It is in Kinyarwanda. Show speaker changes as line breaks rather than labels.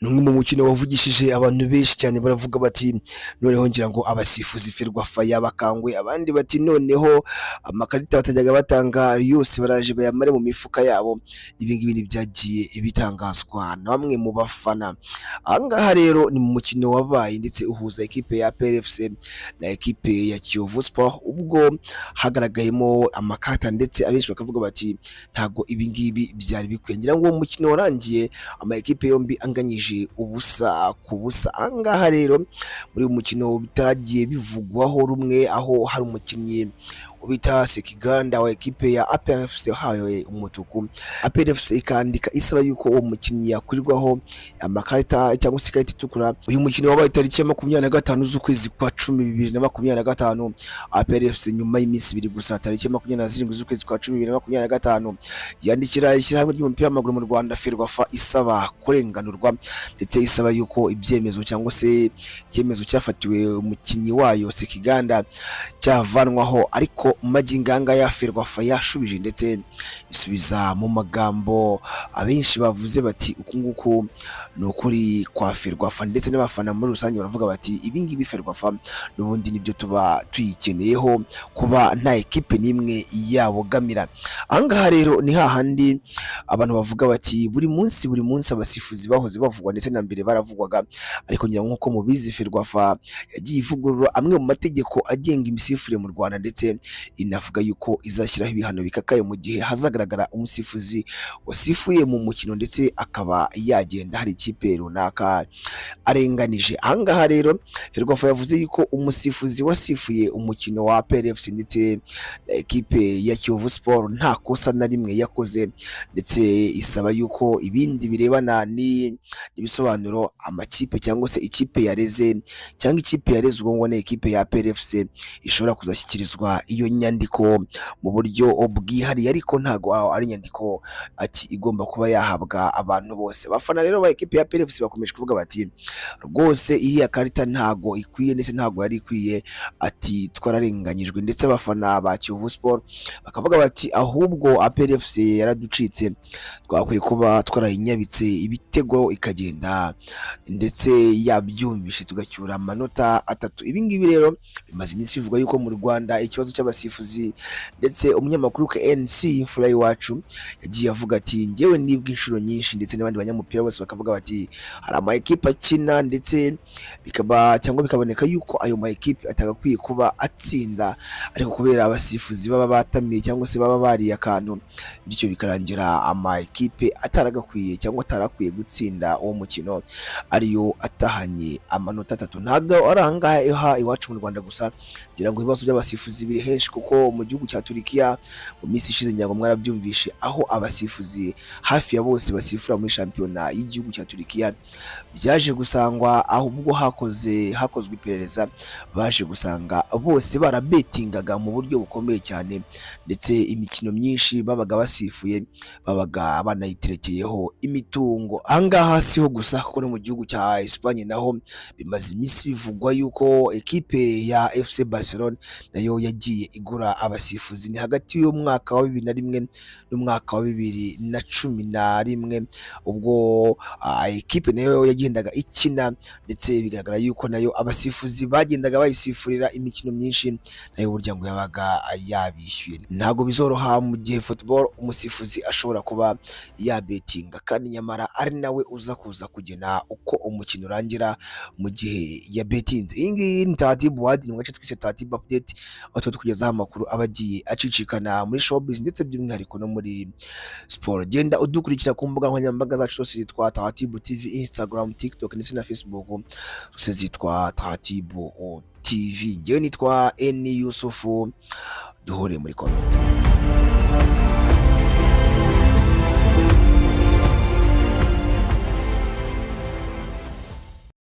Ni umwe mu mukino wavugishije abantu benshi cyane, baravuga bati: "Noneho ngira ngo abasifuzi Ferwafa yabakangwe." Abandi bati: "Noneho amakarita batajyaga batanga yose baraje bayamare mu mifuka yabo." Ibi ngibi byagiye bitangazwa na bamwe mu bafana. Aha ngaha rero ni mu mukino wabaye ndetse uhuza ekipe ya APR FC na ekipe ya Kiyovu Sport, ubwo hagaragayemo amakarita ndetse abenshi bakavuga bati: "Ntabwo ibi ngibi byari bikwiye." Ngira ngo uwo mukino warangiye ama ekipe yombi anganyije 0-0. Aha ngaha rero muri uyu mukino bitaragiye bivugwaho rumwe, aho hari umukinnyi bita Sekiganda wa ekipe ya APR FC wahawe umutuku, APR FC ikandika isaba yuko uwo mukinnyi yakurirwaho amakarita cyangwa se ikarita itukura. Uyu mukino wabaye tariki ya 25 z'ukwezi kwa 10 2025. APR FC nyuma y'iminsi 2 gusa, tariki ya 27 z'ukwezi kwa 10 2025, yandikira ishyirahamwe ry'umupira w'amaguru mu Rwanda, Ferwafa, isaba kurenganurwa ndetse isaba yuko ibyemezo cyangwa se icyemezo cyafatiwe umukinnyi wayo Sekiganda cyavanwaho. Ariko magingo aya ngaya Ferwafa yashubije ndetse isubiza mu magambo abenshi bavuze bati: "Uku nguku ni ukuri kwa Ferwafa." Ndetse n'abafana muri rusange baravuga bati: "Ibi ngibi Ferwafa n'ubundi nibyo tuba tuyikeneyeho, kuba nta ekipe n'imwe yabogamira." Aha ngaha rero ni hahandi abantu bavuga bati buri munsi buri munsi abasifuzi bahoze bavugwa, ndetse na mbere baravugwaga. Ariko ngira ngo nk'uko mubizi, Ferwafa yagiye ivugurura amwe mu mategeko agenga imisifurire mu Rwanda, ndetse inavuga yuko izashyiraho ibihano bikakaye mu gihe hazagaragara umusifuzi wasifuye mu mukino ndetse akaba yagenda hari ikipe runaka arenganije. Aha ngaha rero Ferwafa yavuze yuko umusifuzi wasifuye umukino wa APR FC ndetse na ekipe ya Kiyovu Sport nta kosa na rimwe yakoze, ndetse isaba yuko ibindi birebana n'ibisobanuro amakipe cyangwa se ikipe yareze cyangwa ikipe yareze, ubwo ngo ni ekipe ya APR FC, ishobora kuzashyikirizwa iyo nyandiko mu buryo bwihariye, ariko ntago ari inyandiko ati igomba kuba yahabwa abantu bose. Abafana rero ba ekipe ya APR FC bakomeje kuvuga bati: "Rwose iriya karita ntago ikwiye, ndetse ntago yari ikwiye," ati: "Twararenganyijwe." Ndetse abafana ba Kiyovu Sport bakavuga bati: "Ahubwo APR FC yaraducitse, twakwiye kuba twarayinyabitse ibitego ikagenda ndetse yabyumvishe, tugacyura amanota 3." Ibi ngibi rero bimaze iminsi bivugwa yuko mu Rwanda ikibazo cy'abasifuzi, ndetse umunyamakuru KNC Imfura Iwacu yagiye avuga ati: "Njyewe nibwe inshuro nyinshi," ndetse n'abandi banyamupira bose bakavuga bati: "Hari ama ekipe akina ndetse bikaba cyangwa bikaboneka yuko ayo ma ekipe atagakwiye kuba atsinda, ariko kubera abasifuzi baba batamiye cyangwa se baba bariye akantu, bityo bikarangira ama ekipe ataragakwiye cyangwa atarakwiye gutsinda uwo mukino ariyo atahanye amanota 3." Ntabwo ari ahangaha iwacu mu Rwanda gusa, ngira ngo ibibazo by'abasifuzi biri henshi, kuko mu gihugu cya Turikiya mu minsi ishize ngira ngo mwarabyumvishe, aho abasifuzi hafi ya bose basifura muri shampiyona y'igihugu cya Turikiya byaje gusangwa, ahubwo hakozwe iperereza, baje gusanga bose barabetingaga mu buryo bukomeye cyane, ndetse imikino myinshi babaga basifuye babaga banayiterekeyeho imitungo. Ahangaha siho gusa, kuko no mu gihugu cya Espagne naho bimaze iminsi bivugwa yuko ekipe ya FC Barcelona nayo yagiye igura abasifuzi. Ni hagati y'umwaka wa 2001 n'umwaka wa 2011, ubwo ekipe nayo yagendaga ikina, ndetse bigaragara yuko nayo abasifuzi bagendaga bayisifurira imikino myinshi nayo burya ngo yabaga yabishyuye. Ntabwo bizoroha mu gihe football umusifuzi ashobora kuba yabetinga, kandi nyamara ari nawe uza kuza kugena uko umukino urangira mu gihe yabetinze. Iyi ngiyi ni Tatibu Wadi, ni mu gace twise Tatibu Update, aho tuba tukugezaho amakuru aba agiye acicikana muri showbiz ndetse by'umwihariko no muri siporo. Genda udukurikira ku mbuga nkoranyambaga zacu zose zitwa Tatibu TV, Instagram, TikTok ndetse na Facebook, zose zitwa Tatibu TV. Njyewe nitwa Eni Yusufu, duhure muri comment.